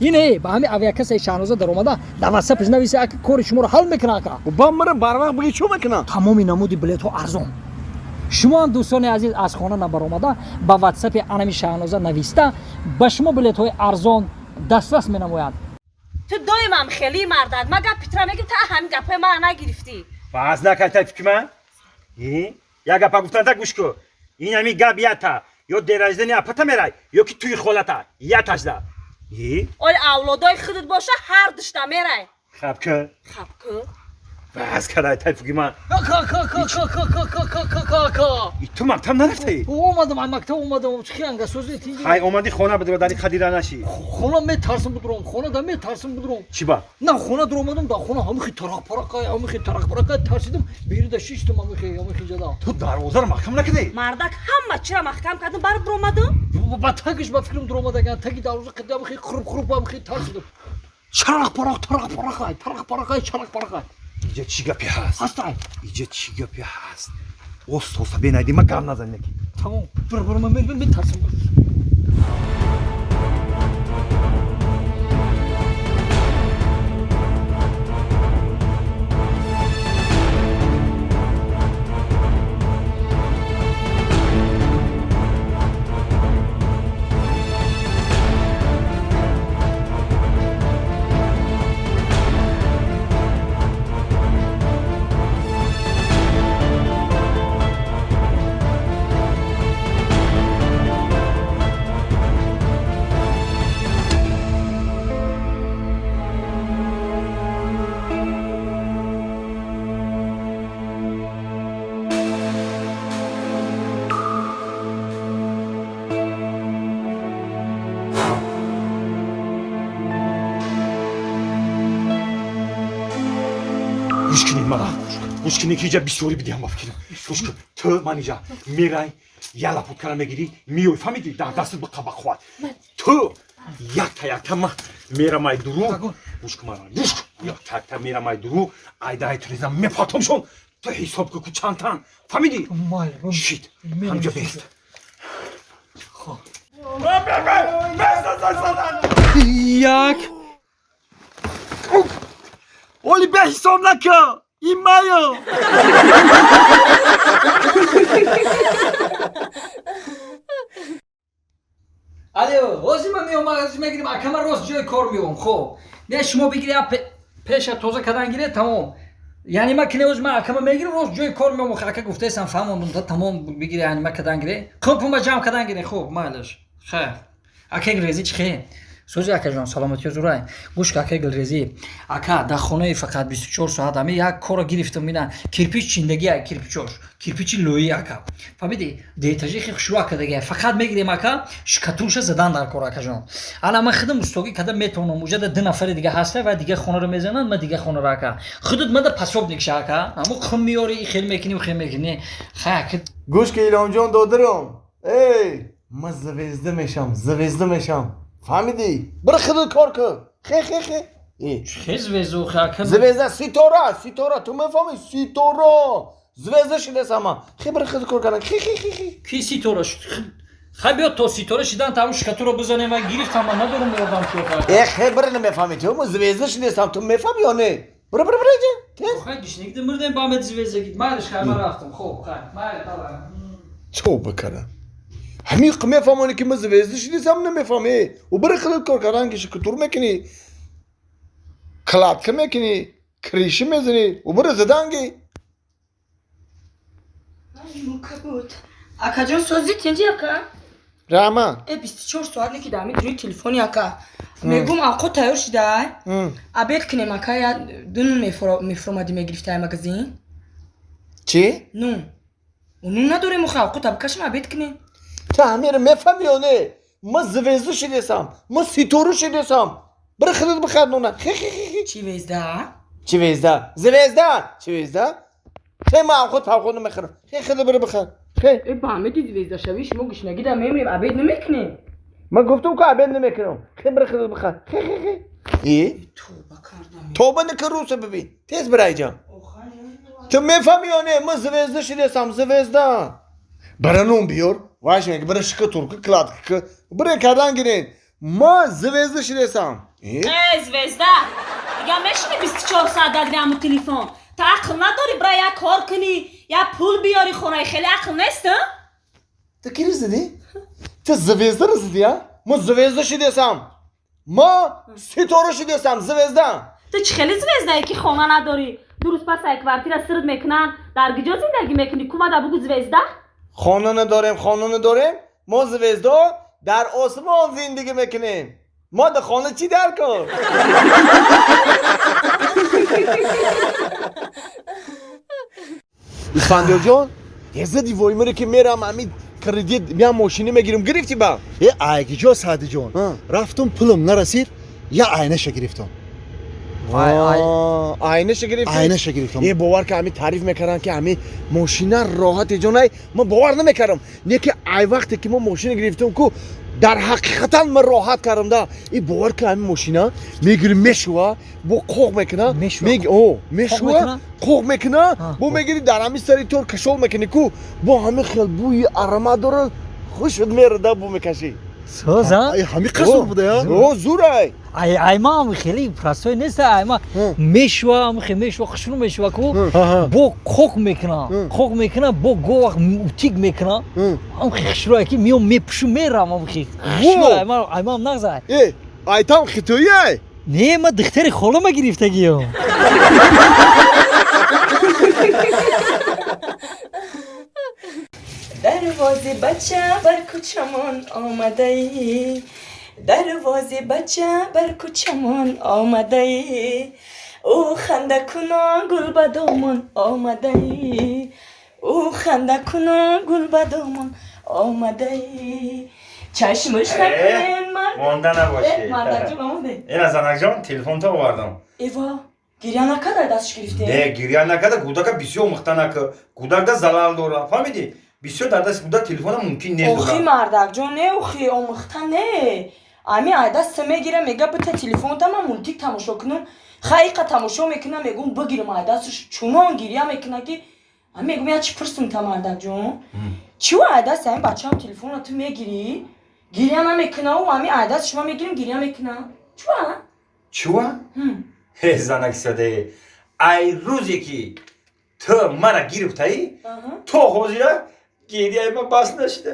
Ине ба ҳами авиакассаи Шаҳноза даромада, дар ватсапш нависа, ака, кори шуморо ҳал мекунад, ака. Ба мара барвақт биги, чӣ мекунам? Тамоми намуди билетҳо арзон. Шумо ҳам, дӯстони азиз, аз хона набаромада, ба ватсапи анами Шаҳноза нависта, ба шумо билетҳои арзон дастрас менамояд. Ту доимам хеле мардак. Ма гап питра мегим, та ҳамин гапҳои мара нагирифтӣ. Баъз накарда фикр ман? Як гапа гуфтанда гӯш кун. Ин ҳамин гап ята. Ё день рождения апата мерай, ё ки туи холата. Яташда. Оли авлодои худат боша, ҳар душта мерай. Хаб кун. Хаб кун. Баъз карда фикр ман. Ака. И ту мактаб нарафтаӣ? Омадам, ай мактаб омадам. Чӣ анга сӯзи тинҷи? Хай, омадӣ, хона бидро, дари қадира нашӣ. Хона метарсам будуром, хона да метарсам будуром. Чӣ ба? На, хона дуромадам, да хона ҳамихи тарақ-парақай, ҳамихи тарақ-парақай, тарсидам, бери да шиштам, ҳамихи ҷада. Ту дарвозаро маҳкам накардӣ? Мардак, ҳама чира маҳкам кардам, бар биромадам. Ба тагиш ба фикрам дуромадаган, таги дарвоза қиди ҳамихи хуруб-хуруб, ҳамихи тарсидам. Чарақ-парақ, тарақ-парақай, тарақ-парақай, чарақ-парақай. Иҷа чӣ гапе ҳаст? Ҳастай. Иҷа чӣ гапе ҳаст? Оста оста бенайди, ма гап назанӣ ки. Тамом. Бир бир, ман метарсам. Гӯш кунед мара. Гӯш кунед, ки иҷа бисёрӣ бидиҳам, ба фикрам. Гӯш кун. Ту ман иҷа мерай, я лапуткара мегирӣ, миёй, фаҳмидӣ? Дар дастат биқаба хоҳад. Ту якта якта ма мерам ай дуру. Гӯш кун мара. Гӯш кун. Якта якта мерам ай дуру, айда ай треза мепатомшон. Ту ҳисоб кун, ку чандтан. Фаҳмидӣ? Майли. Шит. Ҳамҷа бест. Як. Оли бе ҳисоб накун, ин мая. Алло, ҳозир ман меом, ҳозир мегирим, акама, рост ҷои кор меом, хоб. Не, шумо бигири, пеша тоза кардан гире, тамом. Яъне ма кине, ҳозир ман акама мегирим, рост ҷои кор меом, ака гуфтаесам, фаҳмондум, та тамом, бигири, яъне ма кардан гире. Хуб, ма ҷамъ кардан гире, хуб, майлаш. Хайр. Акай Гилрезӣ, чӣ хел? Сӯзи, акаҷон, саломатиё зурай. Гӯш ка, акай Гилрезӣ. Ака, дар хонаи фақат 24 соат ами як корро гирифтам, ина кирпич чиндагия, кирпичош. Кирпичи лӯӣ, ака. Фаҳмидӣ? Деэтажи хел хушрӯ ака дагия. Фақат мегирем, ака, шкатурша задан дар кор, акаҷон. Ана ман худам устогӣ када метавонам, уҷада ду нафари дига ҳаста ва дига хонаро мезананд, ман дига хонаро, ака. Худат мада пособник ша, ака. Ҳамо хум меёри, хел мекунӣ, хел мекунӣ. Хай, ака. Гӯш ки, Илҳомҷон додарам, эй, ман звезда мешам, звезда мешам, фаҳмидӣ? Бира, худат кор кун, хе хе хе. Хел звезду, ака? Звезда, ситора, ситора, ту мефаҳмӣ? Ситора, звезда шидасам ман. Хе, бира, худат кор кардан, хе хе хе хе. Ки ситора шуд? Хай, биё, то ситора шидан тамом шкатуро бизанем ва гирифтам, ман надорум ёрдам чӣ. Э, хе, бира, намефаҳмӣ ту, ман звезда шидасам, ту мефаҳмӣ ё не? Бира, бира, бира, иҷа тез. Хай, гишнигида мурдем, ба мед звездагид. Майлиш, хай, ман рафтам. Хуб, хай, майли, давай. Тавба кардам, ҳамин мефаҳмонӣ, ки ман звезда шидасам, намефаҳмӣ? У бира, худат кор кардан, ки шкатур мекунӣ, кладка мекунӣ, крыша мезанӣ, у бира, заданги. Буд. Акаҷон, сози тинҷи, ака? Раҳмат. Э, 24 соат не ки дар ҳамин телефони, ака. Мегум, авқот тайёр шидай. Обед кунем, ака, я ду нун мефуромадӣ, мегирифтай магазин. Чӣ? Нун. Нун надорем, охи, авқот абкашем, обед кунем. Ту ҳамеро мефаҳмӣ ё не? Ман звезда шидасам, ман ситора шидасам, бира, худат бихар нуна, хе хе хе хе. Чӣ звезда? Чӣ звезда? Звезда, чӣ звезда? Хе, ман авқот павқот намехӯрам, хе, худат бира, бихар, хе. Э, ба ҳамеди звезда шавӣ, шумо гушнагида мемирем, обед намекунем. Ман гуфтам ку, обед намекунам, хе, бира, худат бихар, хе хе хе. И Тавба кардам. Тоба накун, руса бибин, тез бира иҷа. Ту мефаҳмӣ ё не? Ман звезда шидасам, звезда. Бира, нун биёр, вайш мега, бира, шкатурка, кладка, бира, кардан гирен. Ма звезда шидесам. Э, звезда. Дига мешини 24 соат дар ҳамун телефон. Та ақл надорӣ бира як кор кунӣ, як пул биёрӣ хонаи, хеле ақл нест, а? Ту киро задӣ? Ту звезда ро задӣ, а? Ма звезда шидесам. Ма ситора шидесам, звезда. Ту чӣ хеле звездае ки хона надорӣ? Ду рӯз пас ай квартира сирд мекунанд, дар куҷо зиндагӣ мекунӣ? Кумада бугу звезда? Хона надорем, хона надорем. Мо звезда дар осмон зиндагӣ мекунем. Мо дар хона чӣ дар кор? Исфандиёрҷон, е зади воймаре ки мерам ами кредит меам мошинӣ мегирам, гирифтӣ ба? Е айгиҷо Саъдиҷон, рафтум пулам нарасид, я айнаша гирифтам. Айнаша гирифтӣ? Айнаша гирифтам. Е бовар ки ами таъриф мекарданд ки ами мошина роҳат ҷонай, ман бовар намекардам. Не ки ай вақте ки мо мошина гирифтам ку дар ҳақиқатан ман роҳат кардам да. И бовар ки ами мошина мегирим мешува, бо қоқ мекуна, мешува, қоқ мекуна, бо мегири дар ҳами сари тор кашол мекунӣ ку, бо ҳами хел бӯи аромат дора, хушт мерада бу мекашӣ. Соза? Ҳами қасур буда я? О, зурай. Ай, ай ма хеле простой нест, ай ма мешува, хе мешува, хушру мешува ку, бо қоқ мекуна, қоқ мекуна, бо говах утик мекуна. Ам хе хушру ай ки миём мепушу мерам, ам хе. Хушру ай ма, ай ма нағз ай. Э, ай там хитои ай? Не, ма духтари холама гирифтагиём. Дарвози бача бар кӯчамон омадаӣ, дарвози бача бар кӯчамон омадаӣ, ӯ хандакунон гул ба домон омадаӣ, ӯ хандакунон гул ба домон омадаӣ. Чашмаш накунен ман. Монда набошӣ. Мардакҷон омаде. Ина занакҷон, телефонто овардам. Эва, гиря накарда дастш гирифте? Не, гиря накарда, гудака бисёр мухта нака. Гудакда залал дора, фаҳмидӣ? Бисёр дар дасти гудак телефона мумкин нест. Охи мардакҷон, не, охи омӯхта не. Ами ай даста мегира, мега бита телефонта ман мультик тамошо кунам. Хайқа тамошо мекунам, мегум бигирам ай дасташ чунон гиря мекуна ки ами мегум я чӣ пурсум та мардакҷон? Чӣ ай даст ами бачаам телефонро ту мегирӣ? Гиря намекуна, ами ай даст шумо мегирим гиря мекуна. Чуа? Чуа? Ҳе занак саде. Ай рӯзе ки ту мара гирифтаӣ, то ҳозира гиряи ман бас нашуда.